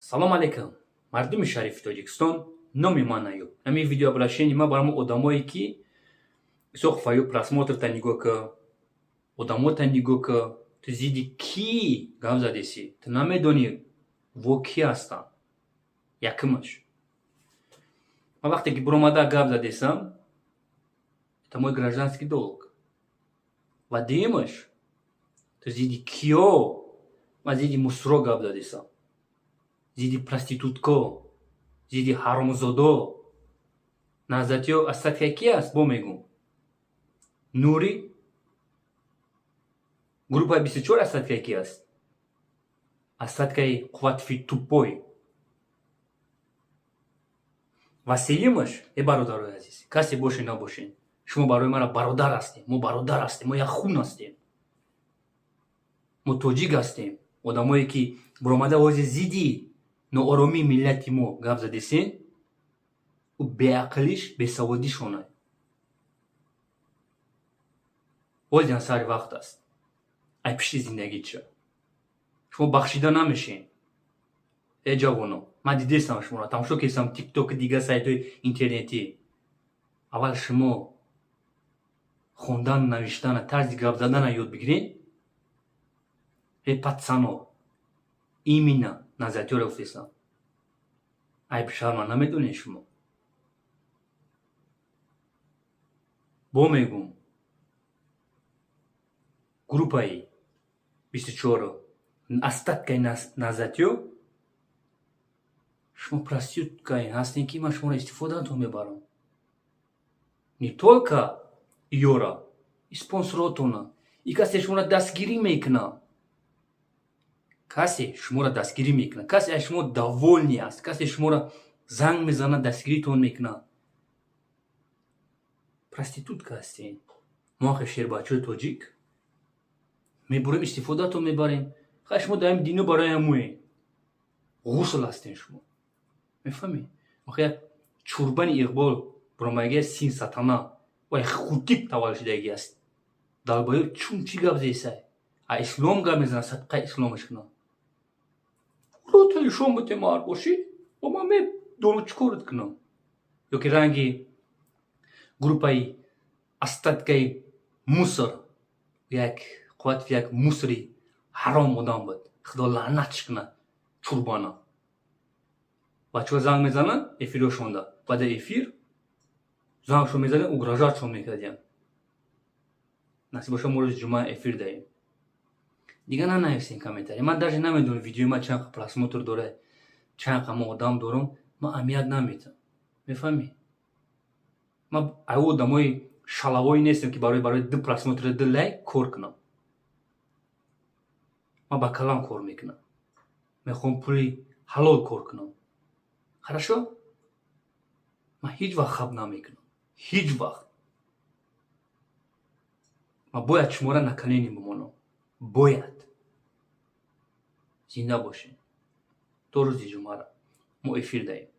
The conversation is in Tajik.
Салом алейкум, мардуми шарифи Тоҷикистон. Номи ман Аюб. Ҳамин видеообращение ма барои одамое, ки Исоқ Фаюб, просмотрта нигоҳ ка, одамота нигоҳ ка. Ту зидди кӣ гап задесӣ? Ту намедонӣ, во кӣ ҳастанд. Якумаш, ман вақте ки биромада гап задесам, это мой гражданский долг. Ва дуюмаш, ту зидди киё? Ман зидди мусро гап задесам, зидди проститутко, зидди ҳаромзодо. Наҳзатиё остатка ки аст? Бо мегӯм, Нури, группаи 24 остатка ки аст? Остаткаи Қувватфи тупой. Ва сеюмаш, э бародарои азиз, касе боше набошен, шумо барои мара бародар ҳастем. Мо бародар ҳастем, мо як хун ҳастем, мо тоҷик ҳастем. Одамое ки биромада ҳозир зидди нооромии миллати мо гап задесен, ӯ беақлиш, бесаводишона. Ҳозирам сари вақт аст, ай пишти зиндагӣ ча шумо бахшида намешен. Э ҷавоно, ман дидестам шуморо, тамошо кардам Тиктоки, дигар сайтҳои интернетӣ. Аввал шумо хондану навиштана, тарзи гап задана ёд бигиред. Э пацано, именно наҳзатиёро гуфтестам, айби шарма намедонед шумо. Бо мегӯм, группаи 24, остаткаи наҳзатиё, шумо проституткае ҳастем, ки ман шуморо истифодаатон мебарам. Не только ёра, и спонсоротона, и касе шуморо дастгирӣ мекунад, касе шуморо дастгирӣ мекунад, касе аз шумо довольный аст, касе шуморо занг мезанад, дастгиритон мекунад. Проститутка ҳастем мо. Ахи шербачаҳои тоҷик мебурем, истифодаатон мебарем. Хай, шумо даим дино барои ҳамуе ғусл ҳастем, шумо мефаҳмед. Охи як чурбани Иқбол буромаги син сатана вай худтип таваллуд шудагӣ аст. Долбоёб, чун чӣ гап зесай? А ислом гап мезанад, садқаи исломаш кунад. Телефон бите, мард бошӣ, бо ман медонам чӣ корат кунам. Ёки ранги группаи остаткаи мусор, як қуввати, як мусори ҳаром одам буд, худо лаънатш кунад чурбана. Бачаҳо занг мезананд эфирёшонда, баъда эфир зангшон мезананд, угрожатшон мекардиям. Насиб боша, мо рӯзи ҷумъа эфир даем. Дигар нанависем комментарий. Ман даже намедонам, видеои ман чанд қа просмотр дорад, чанд қа мо одам дорам. Ман аҳамият наметам, мефаҳмӣ? Ман аю одамои шалавое нестам, ки барои ду просмотр, ду лайк кор кунам. Ман ба калам кор мекунам, мехоҳам пули ҳалол кор кунам. Хорошо, ман ҳеҷ вақт хаб намекунам, ҳеҷ вақт. Ман бояд шуморо на колени бимонам. Бояд зинда бошем. То рӯзи ҷумъара мо эфир даем.